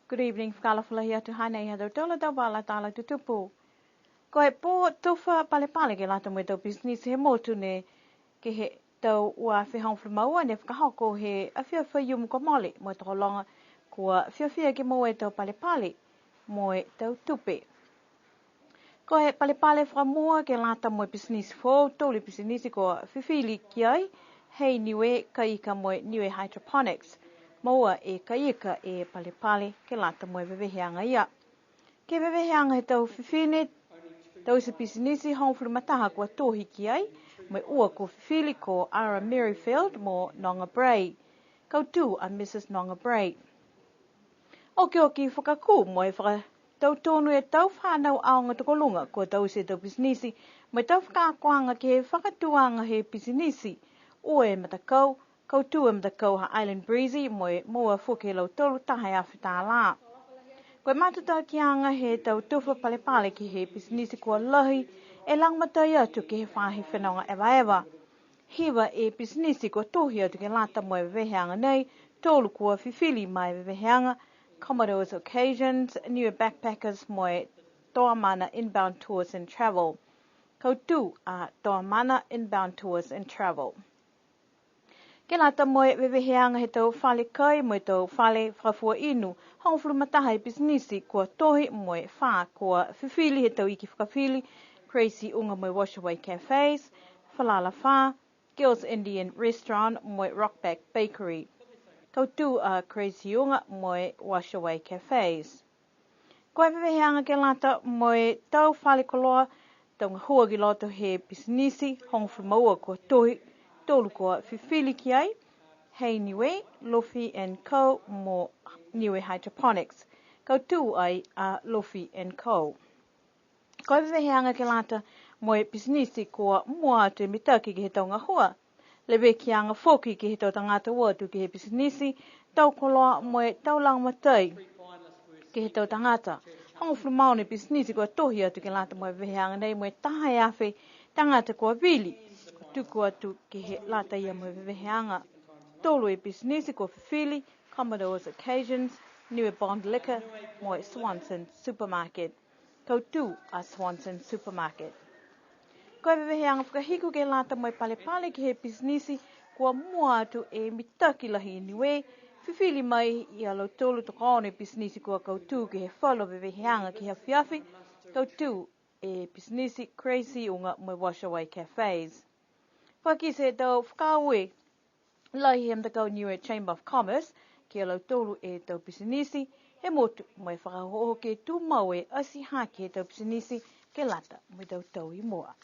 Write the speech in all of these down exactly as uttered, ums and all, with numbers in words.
Good evening, fakaalofa lahi atu, hanei ha tautolu a tau vala tala tutupu. Ko e pō tufa palepale ke lata mo e tau pisinisi he motu nei, ke he tau ua afe hogofulu ma ua ne fakahoko he afiafi Faiumu kua mole, mo e tokologa kua fiafia ke moua e tau palepale mo e tau tupe. Ko e palepale fakamua ke lata mo e pisinisi foou, tolu e pisinisi kua fifili ki ai, he Niue Kaika mo e Niue Hydroponics. Moua e Kaika e palepale ke lata mo e veveheaga ia. Ke veveheaga he tau fifine, taute pisinisi hogofulu ma taha kua tohi ki ai, mo e ua kua fifili ko Ara Merrifield mo Noga Bray. Kautū a Mrs Noga Bray. Okioki fakakū mo e fakatautonu e tau fanau aoga tokoluga kua taute e tau pisinisi, mo e tau fakaakoaga ke he fakatūaga he pisinisi. Ua e matakau, kautū e matakau ha Island Breezy, mo e moua foki e lautolu taha e afe tālā. Ko e matutakiaga he tau tufa palepale ke he pisinisi kua lahi, e lagomatai atu ke he faahi fenoga evaeva. Hiva e pisinisi kua tohi atu ke lata mo e veveheaga nei, tolu kua fifili ma e veveheaga, Commodores Occasions, Niue Backpackers mo e Toamana Inbound Tours and Travel. Kautū a Toamana Inbound Tours and Travel. Ke lata mo e veveheaga he tau fale kai mo e tau fale fakafua inu, hogofulu ma taha e pisinisi kua tohi mo e fā kua fifili he tau iki fakafili, Crazy Uga mo e Wash Away Cafes, Falala Fā, Gill's Indian Restaurant mo e Rockback Bakery. Kautū a Crazy Uga mo e Wash Away Cafes. Ko e veveheaga ke lata mo e tau fale koloa, tau gahua ki loto he pisinisi, hogofulu ma ua kua tohi, tolu kua fifili ki ai, he Niue, Lofi and Co mo Niue Hydroponics. Kautū ai a Lofi and Co. Ko e veveheaga ke lata mo e pisinisi kua mua atu e mitaki ke he tau gahua. Levekiaga foki ke he tau tagata o atu ke he pisinisi, tau koloa mo e tau lagomatai ke he tau tagata. Hogofulu ma ono e pisinisi kua tohi atu ke lata mo e veveheaga nei mo e taha e afe tagata kua vili. Kua tuku atu ke he lata ia mo e veveheaga. Tolu e pisinisi kua fifili, Commodores Occasions, Niue Bond Liquor, mo e Swanson Supermarket. Kautū a Swanson Supermarket. Ko e veveheaga fakahiku ke lata mo e palepale ke he pisinisi, kua mua atu e mitaki lahi i Niue, fifili mai ia lautolu tokoono e pisinisi kua kautū ke he falu veveheaga ke he afiafi, kautū e pisinisi Crazy Uga mo e Wash Away Cafes. Fakakite e tau fakaaue lahi he matakau Niue Chamber of Commerce, ki a lautolu e tau pisinisi he motu, mo e fakaohooho ke tumau e ati hake he tau pisinisi ke lata mo e tau tau i mua.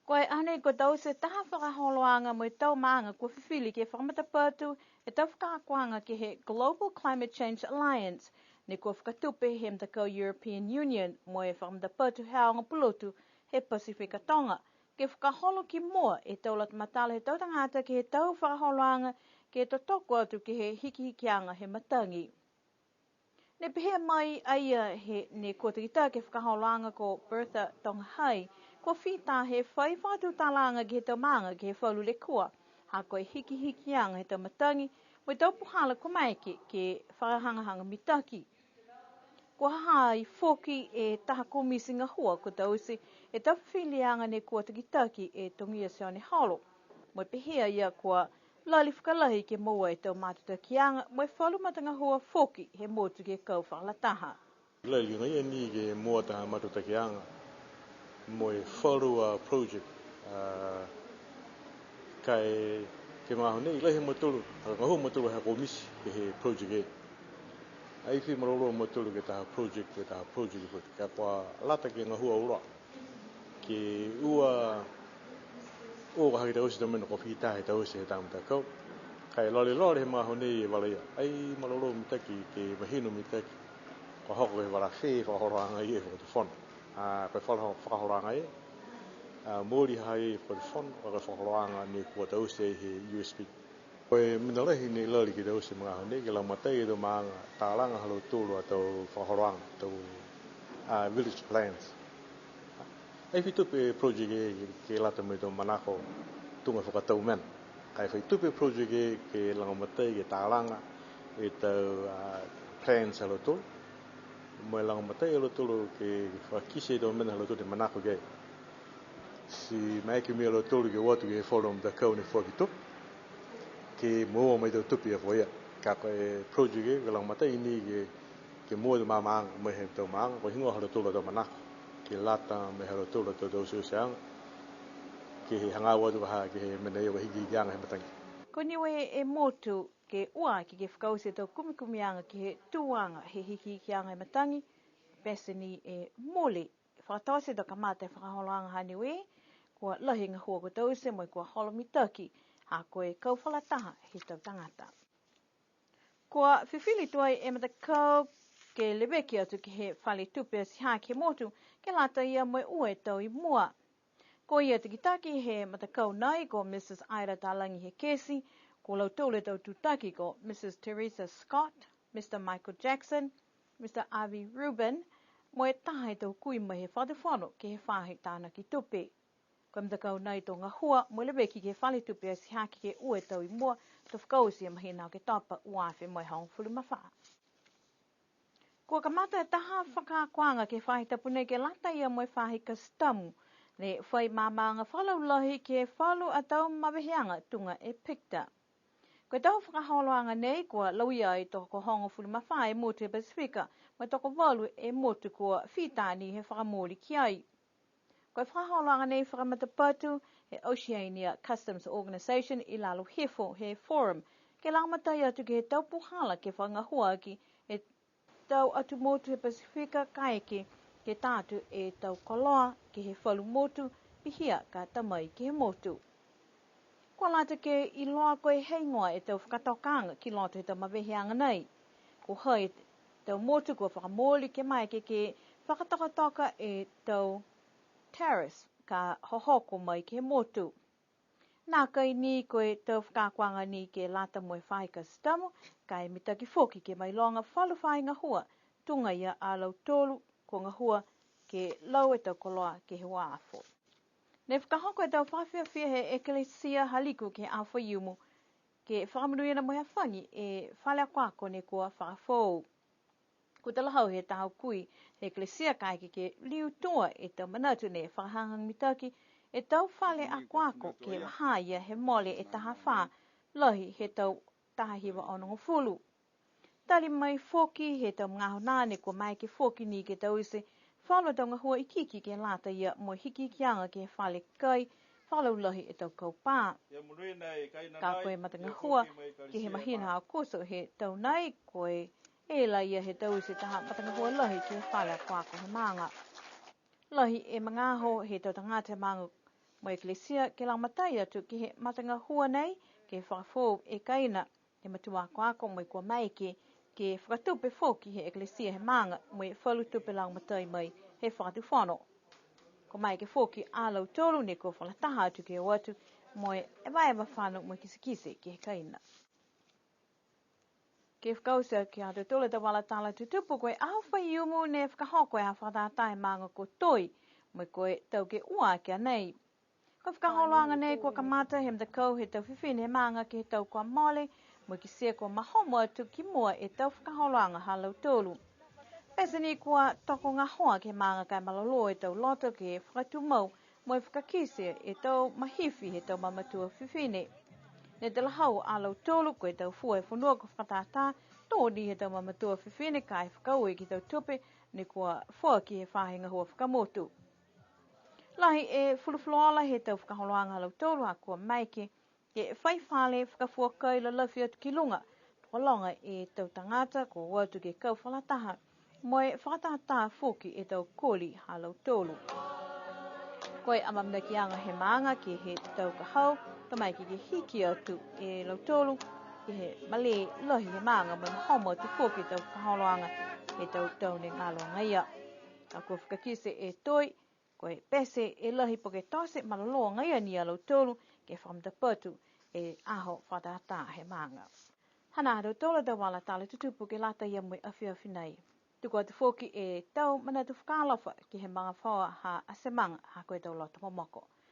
Ko e aho nei kua taute taha fakaholoaga mo e tau maaga kua fifili ke fakamatapatu e tau fakaakoaga ke he Global Climate Change Alliance, ne kua fakatupe he matakau European Union mo e fakamatapatu he aoga pulotu he Pasifika Toga, ke fakaholo ki mua e tau loto matala he tau tagata ke he tau fakaholoaga ke totoko atu ke he hikihikiaga he matagi. Ne pehē mai a ia he ne kua takitaki e fakaholoaga ko Bertha Togahai, kua fita he fai fakatutalaaga ke he tau maaga ke he falu lekua, ha ko e hikihikiaga he tau matagi, mo e tau puhala kua maeke ke fakahagahaga mitaki. Kua ha ha i ai foki e taha komiti gahua kua taute e tau fifiliaga ne kua takitaki e Togia Sioneholo. Mo e pehē a ia kua lali fakalahi ke moua e tau matutakiaga mo e falu matagahua foki he motu ke kau fakalataha. Lali agaia ni ke moua taha matutakiaga mo e falu a project, a, ka e ke he magaaho nei, lahi a mautolu, gahua a mautolu he komiti ke he project e. Ai fai malolō a mautolu ke he taha project, ke he taha project foki. Ka kua lata ke gahua auloa. Ke ua, ua ka hake taute e tau mena kua fita he taute he tau matakau. Ka e lolelole he magaaho nei e vala ia. Ai malolō mitaki ke mahino mitaki. Kua hoko ke he vala fē fakaholoaga ia he fakatufono. A, ko e faka-, fakaholoaga ia. A, mooli ha ia he fakatufono, ko e fakaholoaga ne kua taute he U S P. Ko e mena lahi ne lali ke taute he magaaho nei, ke lagomatai e tau maaga, talaga ha lautolu a tau fakaholoaga, tau, a, village plans. Ai fai tupe e project e ke, ke lata mo e tau manako tuga fakatau mena. Ka e fai tupe e project e ke lagomatai, ke talaga e tau, a, plans ha lautolu. Mo e lagomatai a lautolu ke fakakite e tau mena ha lautolu ne manako ki ai. Ti maeke mo lautolu ke o atu ke he falu a matakau ne foaki tupe. Ke moua mai e tau tupe ia foki ia. Ka ko e project ke, ke lagomatai ni ke, ke moua e tau maamaaga, mo e he tau maaga, ko e heigoa ha lautolu a tau manako. Ke lata mo e ha lautolu a tau, tau siosioaga. Ke he hagaao atu ka ha, ke he mena ia ko e hikihikiaga he matagi. Ko Niue e motu ke ua aki ke fakaoti e tau kumikumiaga ke he tuaga he hikihikiaga he matagi, pete ni e mole. Fakatote e tau kamata he fakaholoaga ha Niue, kua lahi e gahua kua taute mo e kua holo mitaki, ha ko e kau fakalataha he tau tagata. Kua fifili tuai e matakau ke leveki atu ke he fale tupe atihake he motu, ke lata ia mo e ua e tau i mua. Ko ia takitaki he matakau nai ko Mrs Ida Talagi Hekesi, ko lautolu e tau tutaki ko Mrs Teresa Scott, Mr Michael Jackson, Mr Avi Rubin, mo e taha he tau kui mai he fakatufono ke he faahi tanaki tupe. Ko e matakau nai to gahua mo e leveki ke he fale tupe atihake ke ua e tau i mua, to fakaoti he mahina Oketopa ua afe mo e hogofulu ma fā. Kua kamata e taha fakaakoaga ke he faahi tapu nei ke lata ia mo e faahi kasitamu, ne fai maamaaga fakalaulahi ke he falu a tau maveheaga tuga e PICTA. Ko e tau fakaholoaga nei kua lauia ai tokohogofulu ma fā e motu he Pasifika, mo e tokovalu e motu kua fita ni he fakamooli ki ai. Ko e fakaholoaga nei fakamatapatu he Oceania Customs Organisation i lalo hifo he Forum, ke lagomatai atu ke he tau puhala ke fakagahua aki e tau atu motu he Pasifika kaeke ke ta atu e tau koloa ke he falu motu, pihia ka ta mai ke he motu. Kua lata ke iloa ko e heigoa e tau fakatokaaga ki loto he tau maveheaga nei. Ko hai e tau motu kua fakamooli ke maeke ke fakatokatoka e tau tariffs ka hohoko mai ke he motu. Nākai ni ko e tau fakaakoaga ni ke lata mo e faahi kasitamu, ka e mitaki foki ke mailoga falu faahi gahua, tuga ia a lautolu kua gahua ke lau e tau koloa ke he uafo. Ne fakahoko e tau fakafiafia he Ekalesia ha Liku ke he aho Faiumu, ke fakamonuina mo e hafagi e fale akoako ne kua fakafoou. Kua talahau he taha kui he Ekalesia kaeke ke liu tua e tau manatu ne fakahagahaga mitaki e tau fale akoako ke vahā ia he mole e taha afā lahi he tau taha hiva onogofulu. Tali mai foki he tau magaaho nā ne kua maeke foki ni ke taute falu a tau gahua ikiiki ke lata ia mo e hikihikiaga ke he fale kai fakalaulahi e tau kaupā. Ka ko e matagahua ke he mahina Aokuso he tau nai, ko e e la ia he taute taha matagahua lahi ke he fale akoako he maaga. Lahi e magaaho he tau tagata he maaga mo e Ekalesia ke lagomatai atu ke he matagahua nei, ke fakafoou e kaina he matua akoako mo e kua maeke ke fakatupe foki he Ekalesia he maaga mo e falu tupe lagomatai mai he fakatufono. Kua maeke foki a lautolu ne kua fakalataha atu ke o atu mo e evaeva fano mo e kitekite ke he kaina. Ke fakaoti aki ha tautolu e tau vala tala tutupu, ko e aho Faiumu ne fakahoko e aho fakatātā he maaga ko Toi, mo e ko e tau ke ua aki a nei. Ko e fakaholoaga nei kua kamata he matakau he tau fifine he maaga ke he tau kua mole, mo e kitia kua mahomo atu ki mua e tau fakaholoaga ha lautolu. Pete ni kua tokogahoa ke he maaga ka e malolō e tau loto ke fakatumau mo e fakakite e tau mahifi he tau mamatua fifine. Ne talahau a lautolu ko e tau fua he fonua kua fakatātā, to ni he tau mamatua fifine ka e fakaaue ke he tau tupe ne kua foaki he faahi gahua fakamotu. Lahi e fulufuluola he tau fakaholoaga ha lautolu ha kua maeke ke fai fale fakafua kai lalafi atu ki luga, tokologa e tau tagata kua o atu ke kau fakalataha, mo e fakatātā foki e tau koli ha lautolu. Ko e amaamanakiaga he maaga ke he tau ka hau, to maeke ke hiki atu e lautolu ke he malē lahi he maaga mo e mahomo atu foki e tau fakaholoaga he tau tau ne galo agaia. Ka kua fakakite e Toi, ko e pete e lahi po ke tote malolō agaia ni a lautolu ke fakamatapatu e aho fakatātā he maaga. Hanā ha tautolu a tau vala tala tutupu ke lata ia mo e afiafi nei. Tuku atu foki e tau manatu fakaalofa ke he magafaoa ha Asemaga, ha ko e tau loto momoko.